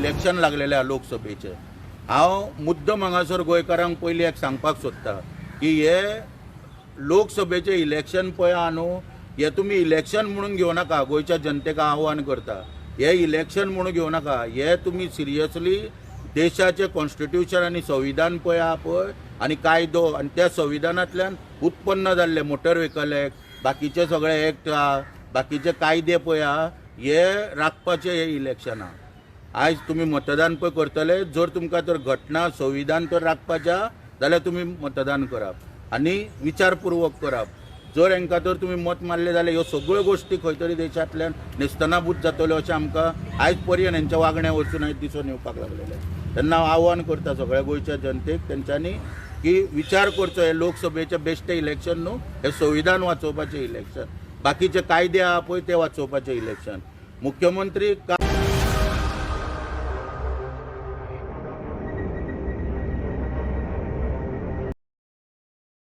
Election लागलेलें आहा लोकसभेचें. हांव मुद्दम हांगासर गोंयकारांक पयलीं एक सांगपाक सोदता की हे लोकसभेचें इलेक्शन पळय आहा न्हू, हे तुमी इलेक्शन म्हणून घेवं नाका. गोंयच्या जनतेक आव्हान करता, हे इलेक्शन म्हणून घेवं नाका. हे तुमी सिरियसली देशाचें कॉन्स्टिट्युशन आनी संविधान पळय आहा पळय आनी कायदो आनी त्या संविधानांतल्यान उत्पन्न जाल्ले मोटर व्हेकल एक्ट, बाकीचे सगळे एक्ट आहा, बाकीचे कायदे पळय आहा, हे राखपाचे हे इलेक्शन आहा. आयज तुमी मतदान पळय करतले, जर तुमकां तर घटना संविधान तर राखपाचें आहा जाल्यार तुमी मतदान करप आनी विचारपुर्वक करप. जर हांकां तर तुमी मत मारले जाल्यार ह्यो सगळ्यो गोश्टी खंय तरी देशांतल्यान नेस्तनाबूत जातल्यो अशें आमकां आयज पर्यंत हेंच्या वागण्या वचून आयज दिसून येवपाक लागलेलें. तेन्ना हांव आव्हान करता सगळ्या गोंयच्या जनतेक तेंच्यांनी की विचार करचो, हे लोकसभेचें बेश्टें इलेक्शन न्हू, हें संविधान वाचोवपाचें इलेक्शन, बाकीचे कायदे आहा पळय ते वाचोवपाचें इलेक्शन. मुख्यमंत्री